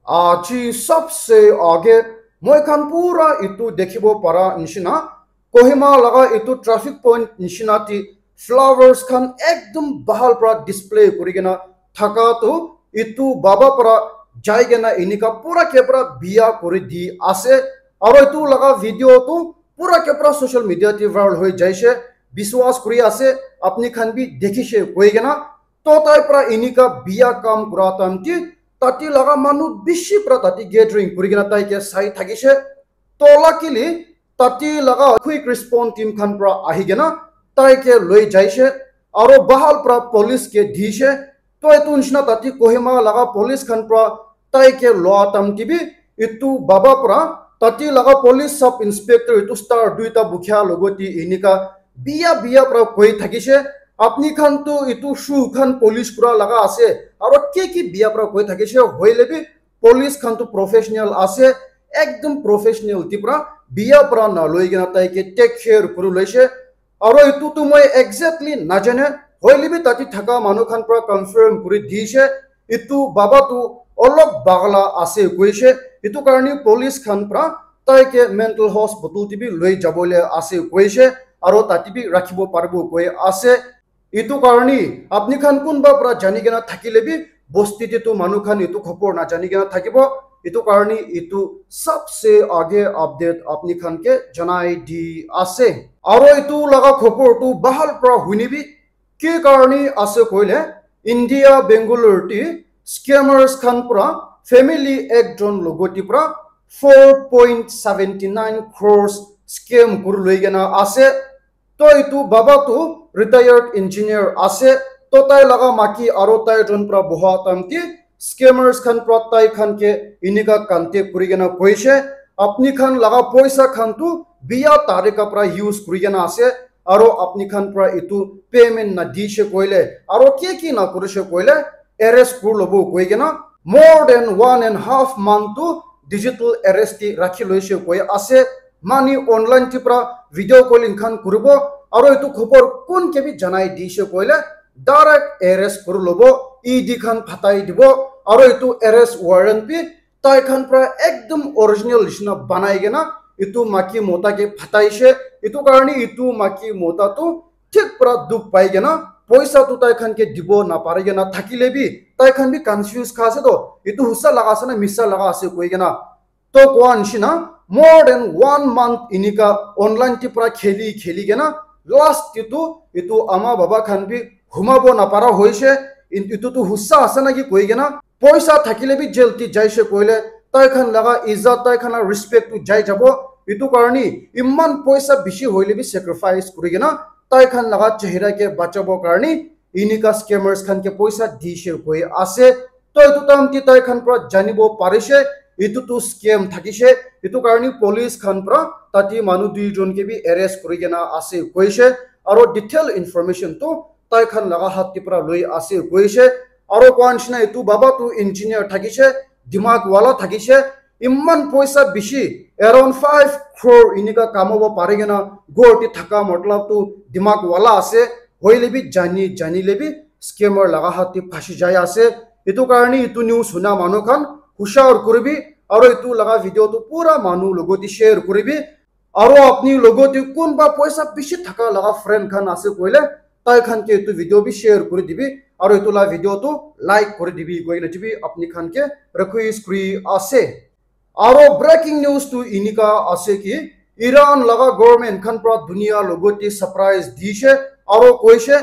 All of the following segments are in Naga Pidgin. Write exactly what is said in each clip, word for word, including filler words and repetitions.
Aji sabse aage moi khan pura itu dikhibo para nishina, Kohima laga itu traffic point nishina te flowers khan ekdum bahal para display kuri kena thaka tu itu baba para jai kena enika pura ke pura biya kuri di ase. Aro itu laga video tu pura ke pura social media te viral hoi jaise, biswas kuri ase, apni khan bi dekhishe koi kena. To tai pra enika biya kam kura time te tate laga manu bishi pra tate gathering kuri kena tai ke sai thakishe. To luckily tate laga quick response team khan pra ahi kena tai ke loi jaishe, aro bahal pra police ke dishe. To etu nishina tate Kohima laga police khan pra tai ke loa time te bi itu baba pra tate laga police sub inspector itu star duita bukhia logote enika biya biya pra koi thakishe, apni khan tu itu shoe khan polish kura laga ase, aro ki ki biya pra koi thakishe, hoile bi police khan tu professional ase, ekdum professional te pra biya pra na loi kena tai ke take care kuri loishe. Aro itu tu moi exactly najane, hoile bi tate thaka manu khan pra confirm kuri dishe, itu baba tu olop bagla ase koishe, itu karne police khan pra tai ke mental hospital te bi loi jabole ase koishe, aro tate bi rakhibo paribo koi ase. Itu karne apni khan kunba pra jani kena thakile bi bosti te tu manu khan itu khobor na jani kena thakibo. Itu karne itu sabse aage update apni khan ke janai di ase. Aro itu laga khobor tu bahal pra huni bi ki karne ase koile, India Bangalore te scammers khan pra family ekjon logote pra four point seventy nine crores scam kuri loi kena ase. To itu baba tu retired engineer ase. To tai laga maki aro tai jon pra boha time te scammers khan pra tai khan ke enika contact kuri kena koishe, apni khan laga poisa khan tu biya tarika pra use kuri kena ase, aro apni khan pra itu payment na dishe koile, aro ki ki na kurishe koile, arrest kuri lobo koi kena more than one and half month tu digital arrest te rakhi loishe koi ase. Mani online te pra video calling khan kuribo, aro itu khobor kun ke bi janai dishe koile direct arrest kuri lobo, E D khan phatai dibo, aro itu arrest warrant bi tai khan pra ekdum original nishina banai kena itu maki mota ke phataishe. Itu karne itu maki mota tu thik pra dukh pai kena poisa tu tai khan ke dibo napari kena thakile bi tai khan bi confuse kha ase to, itu husa laga ase na misa laga ase koi kena. To koa nishina more than one month enika online te pra kheli kheli kena last te tu itu ama baba khan bi humabo napara hoishe. In-, itu tu husa ase naki koi kena, poisa thakile bi jail te jaishe koile tai khan laga izzat, tai khan laga respect tu jai jabo. Itu karne iman poisa bishi hoile bi sacrifice kuri kena tai khan laga chehra ke bachabo karne enika scammers khan ke poisa dishe koi ase. To itu time te tai khan pra janibo parishe itu tu scam thakishe. Itu karne police khan pra tate manu dui jon ke bi arrest kuri kena ase koishe, aro detail information tu tai khan laga hat te pra loi ase koishe. Aro koa nishina itu baba tu engineer thakishe, dimag wala thakishe, iman poisa bishi around five crore enika kamabo pari kena ghor te thaka matlab tu dimag wala ase, hoile bi jani janile bi scammer laga hat te phashi jai ase. Itu karne itu news huna manu khan hushar kuribi, aro itu laga video tu pura manu logote share kuribi. Aro apni logote kunba poisa bishi thaka laga friend khan ase koile tai khan ke itu video bi share kuri dibi, aro itu la video tu like kuri dibi koi kena bi apni khan ke request kuri ase. Aro breaking news tu enika ase ki Iran laga government khan pra dunia logote surprise dishe, aro koishe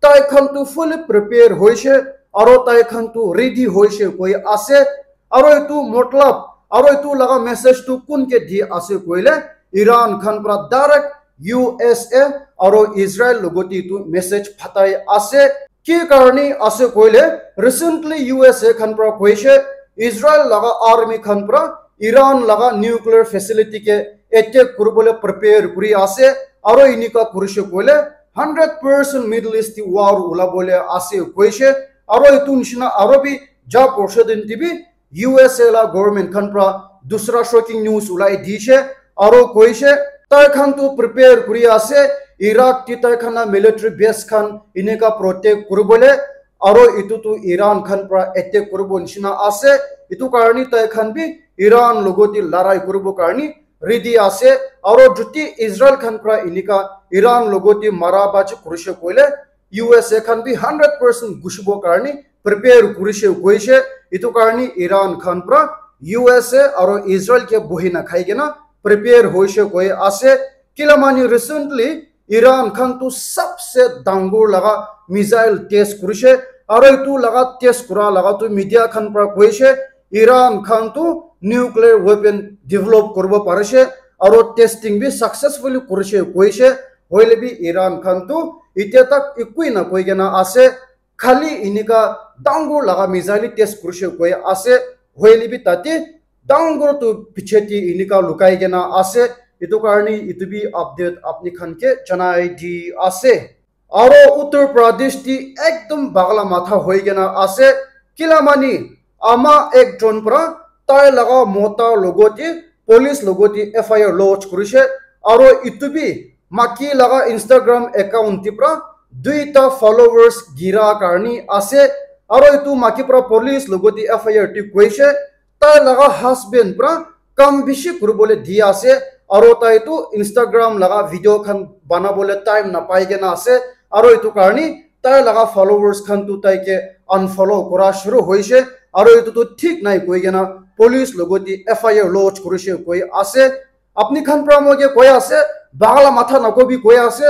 tai khan tu fully prepare hoishe, aro tai khan tu ready hoishe koi ase. Aro itu matlab, aro itu laga message tu kun ke di ase koile, Iran khan pra direct U S A aro Israel logote itu message phatai ase. Ki karne ase koile, recently U S A khan pra koishe Israel laga army khan pra Iran laga nuclear facility ke attack kuribole prepare kuri ase, aro enika kurishe koile hundred percent Middle East te war ulabole ase koishe. Aro itu nishina aro bi ja porshe din te bi U S A la government khan pra dusra shocking news ulai dishe, aro koishe tai khan tu prepare kuri ase Iraq te tai khan la military base khan enika protect kuribole. Aro etu tu Iran khan pra attack kuribo nishina ase. Etu karni tai khan bi Iran logoti larai kuribo karni ready ase. Aro juti Israel khan pra enika Iran logoti mara baji kurishe koile, U S A khan bi hundred percent gushibo karni prepare kurishe koishe. Etu karni Iran khan pra U S A aro Israel ke bohi na khai kena prepare hoishe koi ase. Kila mani recently Iran khan tu sabse dangor laga missile test kurishe, aro etu laga test kura laga tu media khan pra koishe Iran khan tu nuclear weapon develop kuribo parishe, aro testing bi successfully kurishe koishe. Hoile bi Iran khan tu itia tak ekui na koi kena ase. Khali enika dangor laga missile test kurishe koi ase, hoile bi tate dangor tu piche te enika lukai kena ase. Etu karni etu bi update apni khan ke janai di ase. Aro Uttar Pradesh te ekdom bagla matha hoi kena ase. Kila mani ama ekjon pra tai laga mota logote police logote F I R lodge kurishe. Aro etu bi maki laga Instagram account te pra duita followers gira karni ase. Aro etu maki pra police logote F I R te koishe tai laga husband pra kam bishi kuribole di ase, aro tai tu Instagram laga video khan banabole time napai kena ase, aro etu karni tai laga followers khan tu tai ke unfollow kura shuru hoishe, aro etu tu thik nai koi kena police logote F I R lodge kurishe koi ase. Apni khan pra moi ke koi ase, bagla matha nakobi koi ase,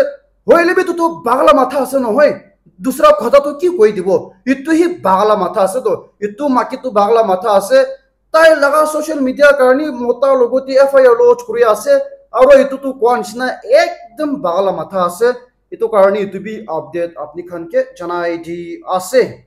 hoile bi tu tu bagla matha ase nohoi, dusra khota tu ki koi dibo, itu hi bagla matha ase to, itu maki tu bagla matha ase, tai laga social media karni mota logote F I R lodge kuri ase, aro itu tu koa nishina ekdom bagla matha ase. Itu karni itu bi update apni khan ke janai di ase.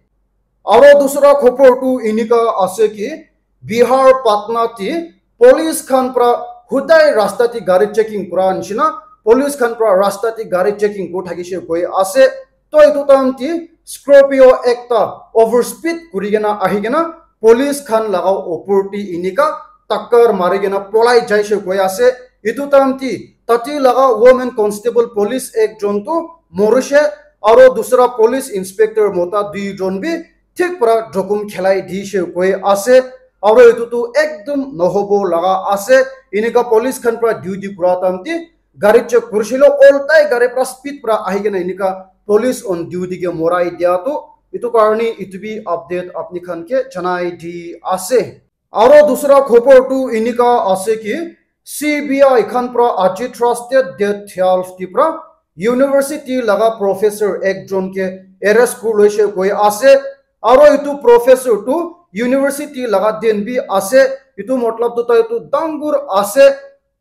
Aro dusra khobor tu enika ase ki Bihar Patna ti police khan pra hudai rasta ti gari checking kura nishina police khan pra rasta ti gari checking kuri thakishe koi ase. To etu time ti Scorpio ekta overspeed kuri kena ahi kena police khan laga opor ti enika takkar mari kena polai jaishe koi ase. Etu time ti tate laga women constable police ekjon tu morishe aro dusra police inspector mota duijon bi thik para jokhom khelai dishe koi ase. Aro etu tu ekdom nohobo laga ase. Enika police khan para duty kura time te gari check kurishile, oltai gari para speed para ahi kena enika police on duty ke morai dia tu. Etu karne etu bi update apni khan ke janai di ase. Aro dusra khobor tu enika ase ki C B I khan pra aji Thursday date twelve ti pra university laga professor ekjon ke arrest kuri loise koi ase. Aro etu professor tu university laga din bi ase. Etu matlab tu tai tu dangur ase.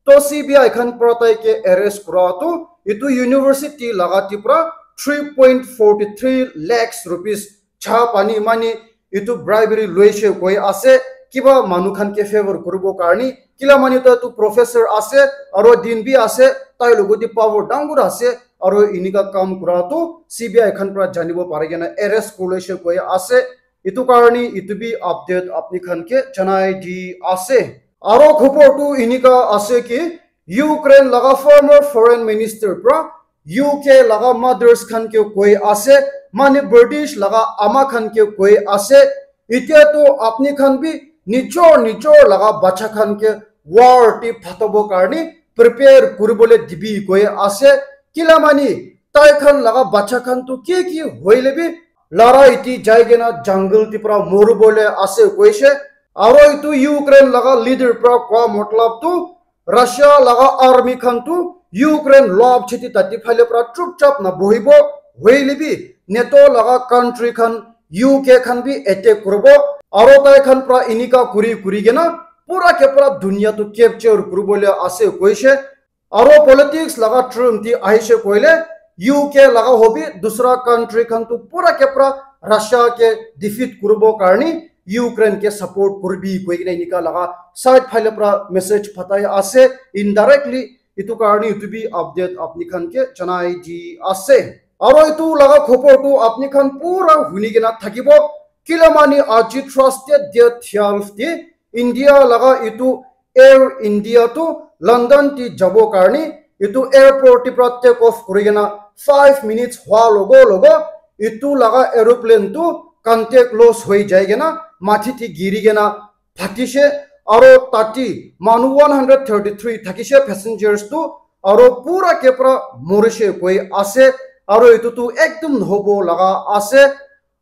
To C B I khan pra tai ke arrest kura tu etu university laga ti pra three point four three lakhs rupees cha pani mani etu bribery loise koi ase, kiba manu khan ke favor kuribo karne, kila manu tu, tu professor ase, aro din bi ase, tai logot te power dangur ase, aro enika kam kura tu C B I khan pra janibo pare kena arrest kuri loise koi ase. Etu karne etu bi update apni khan ke janai di ase. Aro khobor tu enika ase ki Ukraine laga former foreign minister pra U K laga mothers khan ke koi ase, mane British laga ama khan ke koi ase, etia tu apni khan bi nijor nijor laga bacha khan ke war te phatabo karne prepare kuribole dibi koi ase. Kila mane tai khan laga bacha khan tu ki ki hoile bi larai te jai kena jungle te pra moribole ase koise. Aro etu Ukraine laga leader pra koa matlab tu Russia laga army khan tu Ukraine lob chiti tati phale pra chupchap na bohibo, hoile bi NATO laga country khan U K khan bi attack kuribo, aro tai khan pra enika kuri kuri kena pura ke pura dunia tu capture kuribole ase koise. Aro politics laga term ti ahishe koile U K laga hobi dusra country khan tu pura ke pura Russia ke defeat kuribo karne Ukraine ke support kuribi koi kena enika laga side phale pra message phatai ase indirectly. Etu karne etu bi update apni khan ke janai di ase. Aro etu laga khobor tu apni khan pura huni kena thakibo. Kila mane aji Thursday date twelve te India laga etu Air India tu London ti jabo karne etu airport ti pra take off kuri kena five minutes hua logo logo etu laga aeroplane tu contact loss hoi jai kena mati te giri kena phatishe, aro tate manu one hundred thirty-three thakishe passengers tu, aro pura ke pura morishe koi ase, aro etu tu ekdum nohobo laga ase.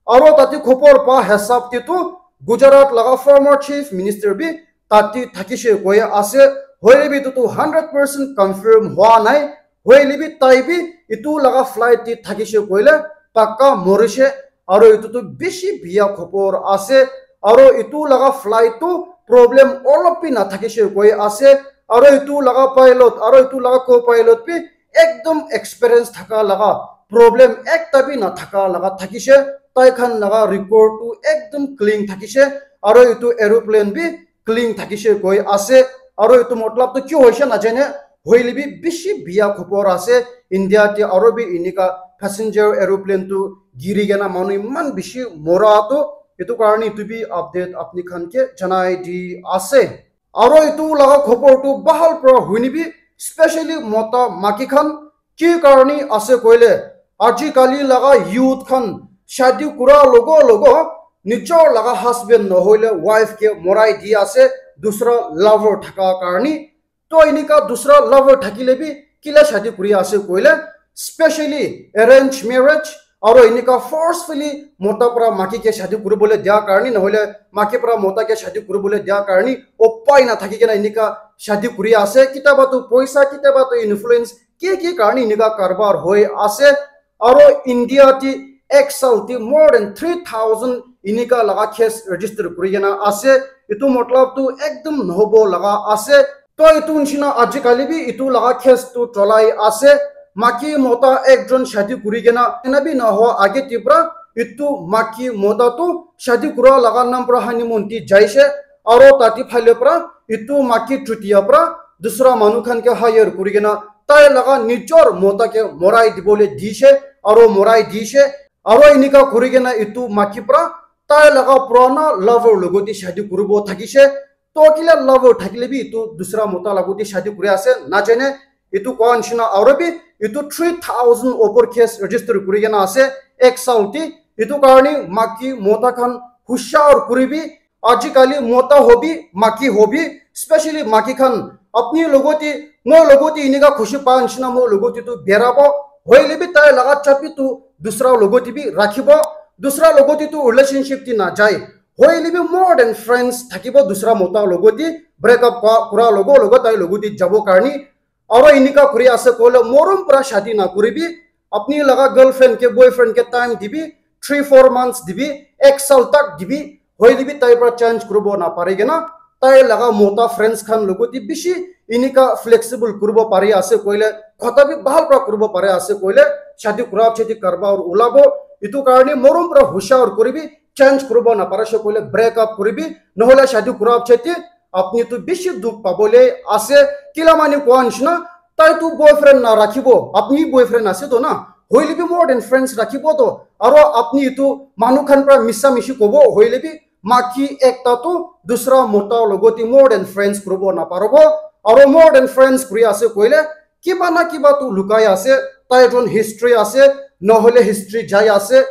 Aro tate khobor pa hisab te tu Gujarat laga former chief minister bi tate thakishe koi ase, hoile bi etu tu hundred percent confirm hua nai, hoile bi tai bi etu laga flight te thakishe koile pakka morishe, aro etu tu bishi biya khobor ase, aro etu laga flight tu problem olop bi nathakishe koi ase, aro etu laga pilot aro etu laga co-pilot bi ekdum experience thaka laga, problem ekta bi nathaka laga thakishe, tai khan laga record tu ekdum clean thakishe, aro etu aeroplane bi clean thakishe koi ase, aro etu matlab tu ki hoishe najane, hoile bi bishi biya khobor ase, India te aro bi enika passenger aeroplane tu giri kena manu eman bishi mora tu, etu karne etu bi update apni khan ke janai di ase. Aro etu laga khobor tu bahal pra huni bi specially mota maki khan ki karne ase koile, aji kali laga youth khan shadi kura logo logo nijor laga husband nohoile wife ke morai di ase dusra lover thaka karne. To enika dusra lover thakile bi kila shadi kuri ase koile, specially arrange marriage aro enika forcefully mota pra maki ke shadi kuribole dia karne, nohoile maki pra mota ke shadi kuribole dia karne upai na thaki kena enika shadi kuri ase. Kitaba tu poisa, kitaba tu influence, ki ki karne enika karbar hoi ase. Aro India ti ek saal ti more than three thousand enika laga case register kuri kena ase. Etu matlab tu ekdum nohobo laga ase. To etu nishina aji kali bi etu laga case tu cholai ase. Maki mota ekjon shadi kuri kena, ena bi nohoa age ti pra etu maki mota tu shadi kura laga nam pra honeymoon ti jaise. Aro tate phale pra etu maki chutia pra dusra manu khan ke hire kuri kena tai laga nijor mota ke morai dibole dise, aro morai dise, aro enika kuri kena etu maki pra tai laga purana lover logot te shadi kuribo thakise. To kila lover thakile bi etu dusra mota logot te shadi kuri ase najane. Etu koa nishina aro bi etu three thousand opor case register kuri kena ase ek saal te. Etu karne maki mota khan hushar kuribi. Aji kali mota hobi, maki hobi, specially maki khan, apni logot te, moi logot te enika khushi pa nishina moi logot te tu berabo, hoile bi tai laga chabi tu dusra logot te bi rakhibo, dusra logot te tu relationship te najai, hoile bi more than friends thakibo dusra mota logot te, break up kura logo logo tai logot te jabo karne. Aro enika kuri ase koile morom pra shadi nakuribi, apni laga girlfriend ke boyfriend ke time dibi, three four months dibi, ek saal tak dibi, hoile bi tai pra change kuribo napari kena, tai laga mota friends khan logot te bishi enika flexible kuribo pari ase koile, khota bi bahal pra kuribo pari ase koile, shadi kura piche te karbar ulabo. Etu karne morom pra hushar kuribi, change kuribo napari ase koile break up kuribi, nohoile shadi kura piche te apni tu bishi dukh pabole ase. Kila mane koa nishina, tai tu boyfriend na rakhibo, apni boyfriend ase to na, hoile bi more than friends rakhibo to. Aro apni tu manu khan pra misa mishi kobo, hoile bi maki ekta tu dusra mota logot te more than friends kuribo naparibo. Aro more than friends kuri ase koile kiba na kiba tu lukai ase, tai jon history ase, nohoile history jai ase.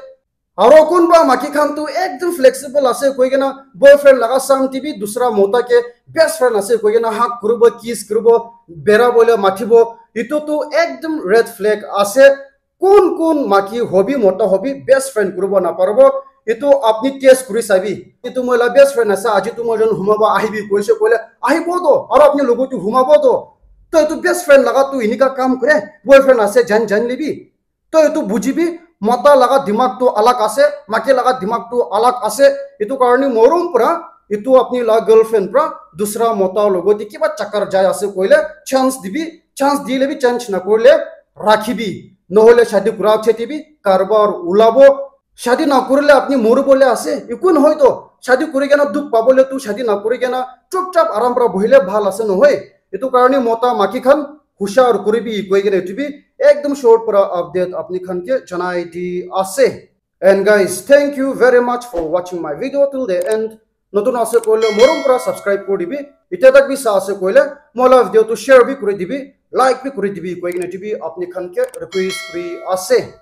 Aro kunba maki khan tu ekdum flexible ase koi kena boyfriend laga samti bi dusra mota ke best friend ase koi kena hug kuribo, kiss kuribo, bera bole mathibo. Etu tu ekdum red flag ase. Kun kun maki hobi, mota hobi best friend kuribo naparibo. Etu apni test kuri sabi. Etu moi la best friend ase, aji tu moi jon humaba ahibi koise koile ahibo to, aro apni logot te humabo to. To etu best friend laga tu enika kam kore, boyfriend ase jan jan lebi. To etu bujibi, mota laga dimag tu alag ase, maki laga dimag tu alag ase. Etu karne morom pra etu apni la girlfriend pra dusra mota logot te kiba chakar jai ase koile chance dibi, chance dile bi change nakurile rakhibi, nohoile shadi kura piche te bi karbar ulabo. Shadi nakurile apni moribole ase, eku nohoi to. Shadi kuri kena dukh pabole tu shadi nakuri kena chupchap aram pra bohile bhal ase nohoi? Etu karne mota maki khan hushar kuribi koi kena etu bi ekdum short pra update apni khan ke janai di ase. And guys, thank you very much for watching my video till the end. Notun ase koile morom pra subscribe kuri dibi. Itya tak bi sa ase koile moi la video tu share bi kuri dibi, like bi kuri dibi koi kena etu bi apni khan ke request kuri ase.